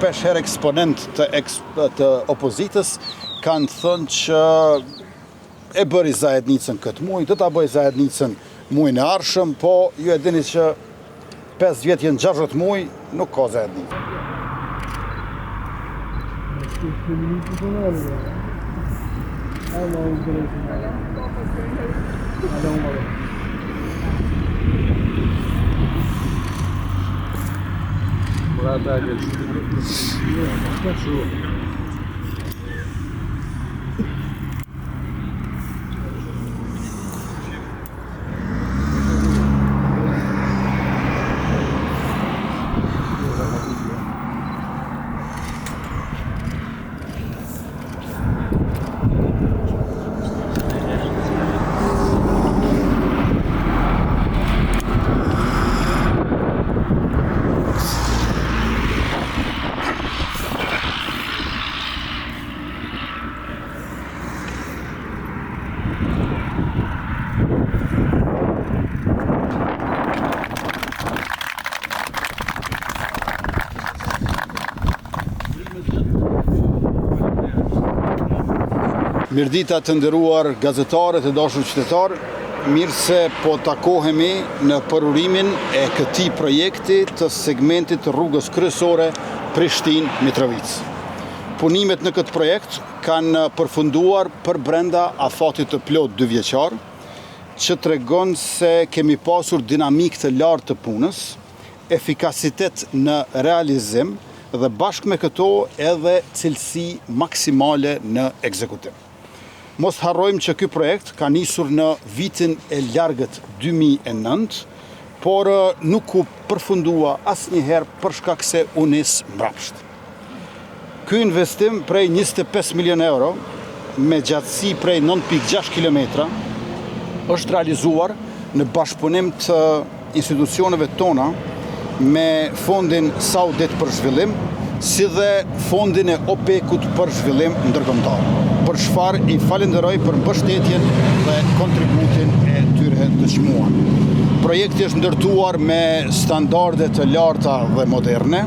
Shpesh herë eksponentë të, të opozitës kanë thënë që e bëri zajednicën këtë muaj, do ta bëjë zajednicën muajin e ardhshëm, po ju e dini që 5 vjet janë 60 muaj, nuk ka zajednicë. Mirëdita të nderuar gazetarë të dashur qytetarë, mirë se po takohemi në përurimin e këtij projekti të segmentit të rrugës kryesore Prishtinë-Mitrovicë. Punimet në këtë projekt kanë përfunduar përbrenda afatit të plotë dyvjeçar, që tregon se kemi pasur dinamikë të lartë të punës, efikasitet në realizim dhe bashkë me këto edhe cilësi maksimale në ekzekutim. Mos të harrojmë që ky projekt ka nisur në vitin e largët 2009, por nuk u përfundua asnjëherë për shkak se u nis mbrapsht. Ky investim prej 25 milionë euro me gjatësi prej 9.6 kilometra është realizuar në bashkëpunim të institucioneve tona me Fondin Saudit për Zhvillim, si dhe Fondin e OPEC-ut për Zhvillim Ndërkombëtar, për çfarë i falënderoj për mbështetjen dhe kontributin e tyre të çmuar. Projekti është ndërtuar me standarde të larta dhe moderne,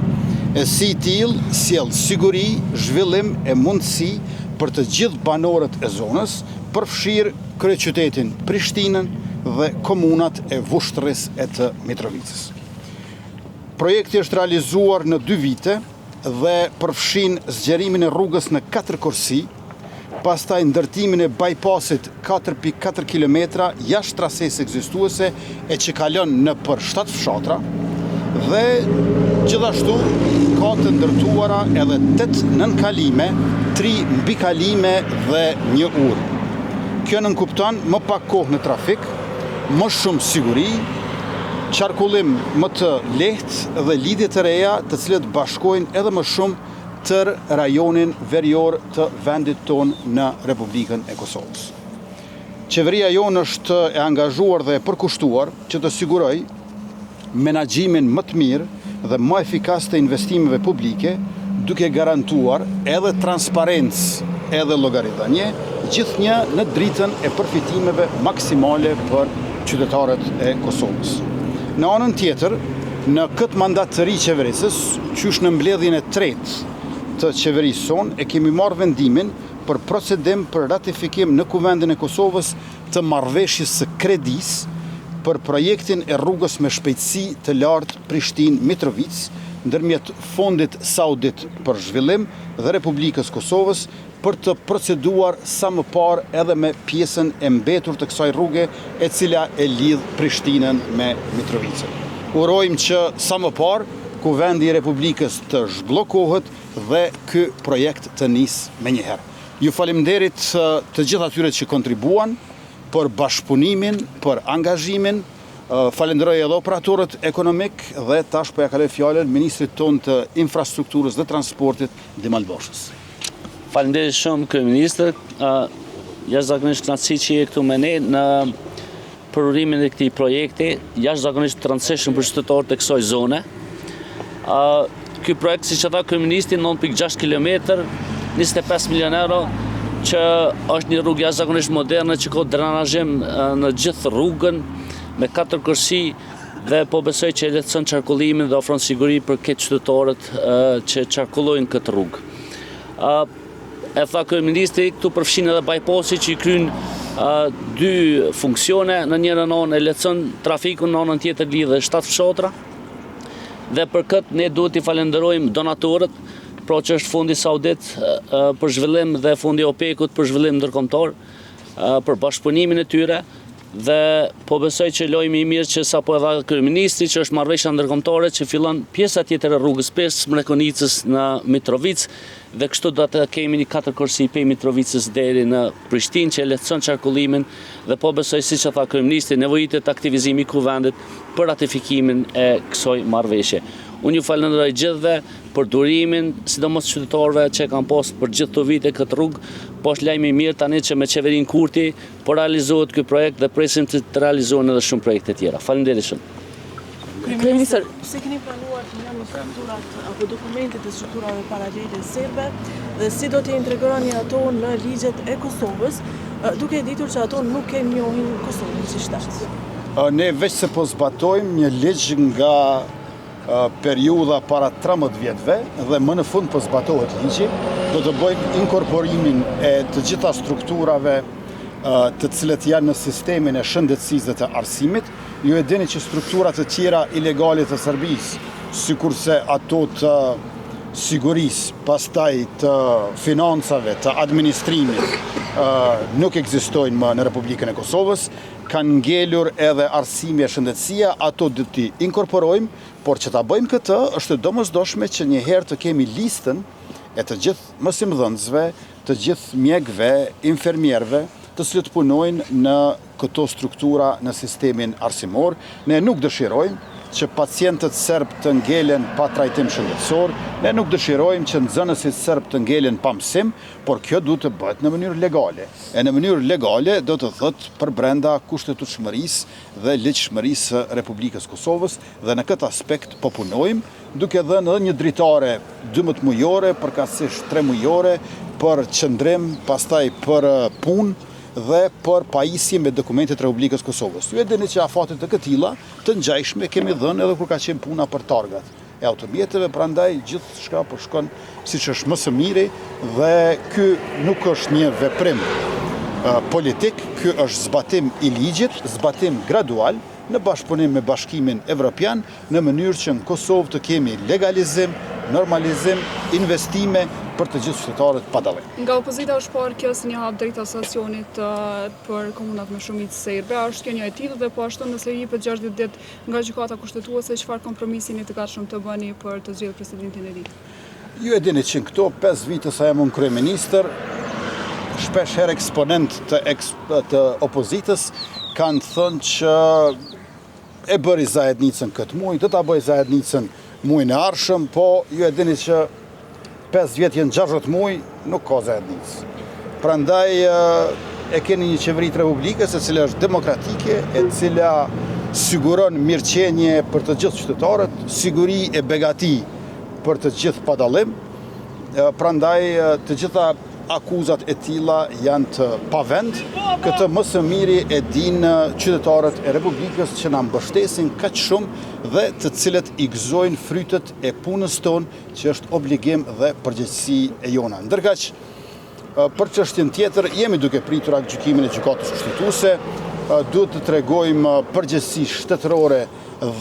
e si i tillë sjell siguri, zhvillim e mundësi për të gjithë banorët e zonës, përfshirë kryeqytetin Prishtinën dhe komunat e Vushtrrisë e të Mitrovicës. Projekti është realizuar në dy vite dhe përfshin zgjerimin e rrugës në katër korsi, pastaj ndërtimin e bypassit 4.4 kilometra jashtë trasesë ekzistuese e që kalon nëpër 7 fshatra dhe gjithashtu ka të ndërtuara edhe 8 nënkalime, 3 mbikalime dhe një urë. Kjo nënkupton më pak kohë në trafik, më shumë siguri, qarkullim më të lehtë dhe lidhje të reja të cilët bashkojnë edhe më shumë tërë rajonin verior të vendit tonë në Republikën e Kosovës. Qeveria jonë është e angazhuar dhe e përkushtuar që të sigurojë menaxhimin më të mirë dhe më efikas të investimeve publike, duke garantuar edhe transparencë edhe llogaridhënie, gjithnjë në dritën e përfitimeve maksimale për qytetarët e Kosovës. Në anën tjetër, në këtë mandat të ri qeverisës, qysh në mbledhjen e tretë të qeverisë sonë, e kemi marrë vendimin për procedim për ratifikim në Kuvendin e Kosovës të marrëveshjes së kredisë për projektin e rrugës me shpejtësi të lartë Prishtinë-Mitrovicë ndërmjet Fondit Saudit për Zhvillim dhe Republikës Kosovës për të proceduar sa më parë edhe me pjesën e mbetur të kësaj rruge e cila e lidh Prishtinën me Mitrovicën. Urojmë që sa më parë Kuvendi i Republikës të zhbllokohet dhe ky projekt të nisë menjëherë. Ju faleminderit të gjithë atyre që kontribuan për bashkëpunimin, për angazhimin, falenderoj edhe operatorët ekonomik dhe tash po ja kaloj fjalën ministrit tonë të infrastrukturës dhe transportit, Dimal Bashës. Faleminderit shumë kryeministër, jashtëzakonisht kënaqësi që je këtu me ne në përurimin e këtij projekti, jashtëzakonisht të rëndësishëm për qytetarët e kësaj zone. Ky projekt, siç e tha kryeministri, 9.6 km, 25 milion euro, që është një rrugë jashtëzakonisht moderne që ka drenazhim në gjithë rrugën me katër korsi. Dhe po besoj që e lehtëson qarkullimin dhe ofron siguri për këtë qytetarët që qarkullojnë këtë rrugë. E tha kryeministri, këtu përfshin edhe bypassi që i kryen dy funksione, në njërën anë e lehtëson trafikun, në anën tjetër lidh edhe 7 fshatra. Dhe për këtë ne duhet t'i falenderojmë donatorët, pra që është fondi Saudit për zhvillim dhe fondi OPEC-ut për zhvillim ndërkombëtar, për bashkëpunimin e tyre dhe po besoj që lajmi i mirë që sapo e dha kryeministri që është marrëveshja ndërkombëtare që fillon pjesa tjetër e rrugës prej Smrekonicës në Mitrovicë dhe kështu do të kemi një katër korsi prej Mitrovicës deri në Prishtinë që e lehtëson qarkullimin dhe po besoj siç e tha kryeministri nevojitet aktivizimi i kuvendit për ratifikimin e kësaj marrëveshje. Unë ju falenderoj gjithëve për durimin, sidomos qytetarëve që e kanë pas për gjithë këto vite këtë rrugë, po është lajm i mirë tani që me qeverinë Kurti po realizohet ky projekt dhe presim të realizohen edhe shumë projekte tjera. Faleminderit shumë. Kryeministër, pse keni pranuar të njihni strukturat apo dokumentet e strukturave paralele serbe dhe si do t'i integroni ato në ligjet e Kosovës, duke e ditur që ato nuk e njohin Kosovën si shtet? Ne veç se po zbatojmë një ligj nga periudha para 13 vjetëve dhe më në fund po zbatohet ligji, do të bëjmë inkorporimin e të gjitha strukturave të cilët janë në sistemin e shëndetësisë dhe të arsimit. Ju e dini që struktura të tjera ilegale të Serbisë, sikurse ato të sigurisë, pastaj të financave, të administrimit, nuk ekzistojnë më në Republikën e Kosovës. Kanë ngelur edhe arsimi e shëndetësia, ato do t'i inkorporojmë, por që ta bëjmë këtë, është e domosdoshme që një herë të kemi listën e të gjithë mësimdhënësve, të gjithë mjekëve, infermierëve, të cilët punojnë në këto struktura në sistemin arsimor. Ne nuk dëshirojmë që pacientët serbë të ngelen pa trajtim shëndetësor, ne nuk dëshirojmë që nxënësit serbë të ngelen pa mësim, por kjo duhet të bëhet në mënyrë legale. E në mënyrë legale do të thotë përbrenda kushtetutshmërisë dhe ligjshmërisë së Republikës Kosovës dhe në këtë aspekt po punojmë, duke dhënë edhe një dritare 12 mujore, përkatësisht 3 mujore për qëndrim, pastaj për punë dhe për pajisje me dokumentet e Republikës Kosovës. Ju e dini që afate të këtilla të ngjashme kemi dhënë edhe kur ka qenë puna për targat e automjeteve, prandaj gjithçka po shkon siç është më së miri dhe ky nuk është një veprim politik, ky është zbatim i ligjit, zbatim gradual në bashkëpunim me Bashkimin Evropian, në mënyrë që në Kosovë të kemi legalizim, normalizim, investime për të gjithë qytetarët pa dallim. Nga opozita është parë kjo si një hap drejt asociacionit për komunat me shumicë serbe, a është kjo një e tillë dhe po ashtu nëse jepet 60 ditë Nga Gjykata Kushtetuese, çfarë kompromisi jeni të gatshëm të bëni për të zgjedhur presidentin e ri? Ju e dini që në këto 5 vite sa jam unë kryeministër, shpesh herë eksponentë të, të opozitës kanë thënë që e bëri zajednicën këtë muaj, do ta bëjë zajednicën muajin e ardhshëm, po ju e dini që 5 vjet janë 60 muaj, nuk ka zajednicë. Prandaj e keni një qeveri të Republikës e cila është demokratike, e cila siguron mirëqenie për të gjithë qytetarët, siguri e begati për të gjithë pa dallim. Prandaj të gjitha akuzat e tilla janë të pavend. Këtë më së miri e dinë qytetarët e Republikës që na mbështesin kaq shumë dhe të cilët i gëzojnë frytet e punës tonë që është obligim dhe përgjegjësi e jona. Ndërkaq, për çështjen tjetër, jemi duke pritur aktgjykimin e Gjykatës Kushtetuese, duhet të tregojmë përgjegjësi shtetërore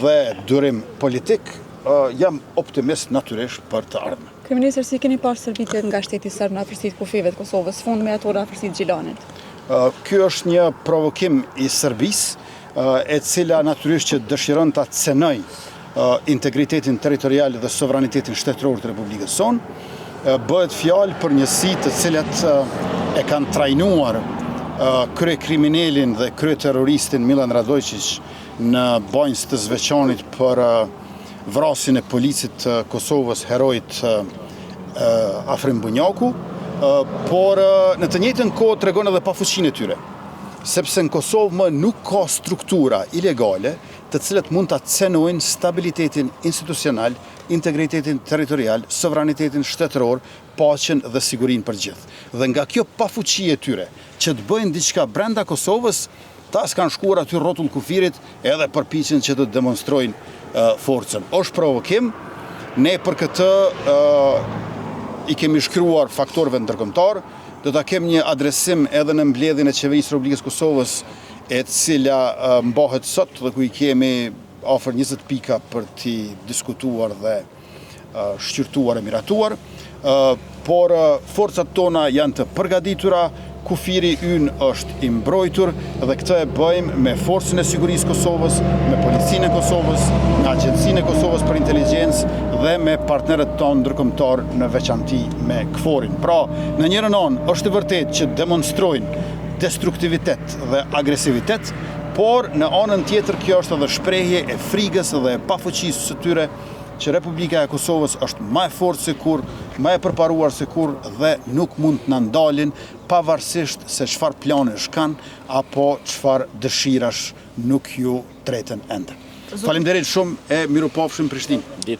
dhe durim politik, jam optimist natyrisht për të ardhmen. Kryeministër, si keni parë stërvitjet nga shteti serb në afërsi të kufijve të Kosovës, fundmi ato në afërsi të Gjilanit? Ky është një provokim i Serbisë, e cila natyrisht që dëshiron ta cenojë integritetin territorial dhe sovranitetin shtetëror të Republikës sonë. Bëhet fjalë për njësi të cilat e kanë trajnuar kryekriminelin dhe kryeterroristin Milan Radojçiq në Banjskë të Zveçanit për vrasjen e policit të Kosovës, heroit Afrim Bunjaku, por në të njëjtën kohë tregon edhe pafuqinë e tyre, sepse në Kosovë më nuk ka struktura ilegale të cilat mund ta cenojnë stabilitetin institucional, integritetin territorial, sovranitetin shtetëror, paqen dhe sigurinë për gjithë. Dhe nga kjo pafuqi e tyre që të bëjnë diçka brenda Kosovës, Tash kanë shkuar aty rrotull kufirit edhe përpiqen që të demonstrojnë forcën. Është provokim, ne për këtë i kemi shkruar faktorëve ndërkombëtarë, do ta kem një adresim edhe në mbledhjen e Qeverisë së Republikës së Kosovës, e cila mbahet sot dhe ku i kemi afër 20 pika për t'i diskutuar dhe shqyrtuar e miratuar, por forcat tona janë të përgatitura, kufiri ynë është i mbrojtur dhe këtë e bëjmë me Forcën e Sigurisë Kosovës, me Policinë e Kosovës, me Agjencinë e Kosovës për Inteligjencë dhe me partnerët tonë ndërkombëtarë në veçanti me KFOR-in. Pra, në njërën anë është e vërtetë që demonstrojnë destruktivitet dhe agresivitet, por në anën tjetër kjo është edhe shprehje e frigës dhe e pafuqisë së tyre që Republika e Kosovës është ma e fortë se kurrë, ma e përparuar se kurrë dhe nuk mund të na ndalin pavarësisht se çfarë planesh kanë apo çfarë dëshirash nuk ju treten ende. Faleminderit shumë e mirupafshim Prishtinë.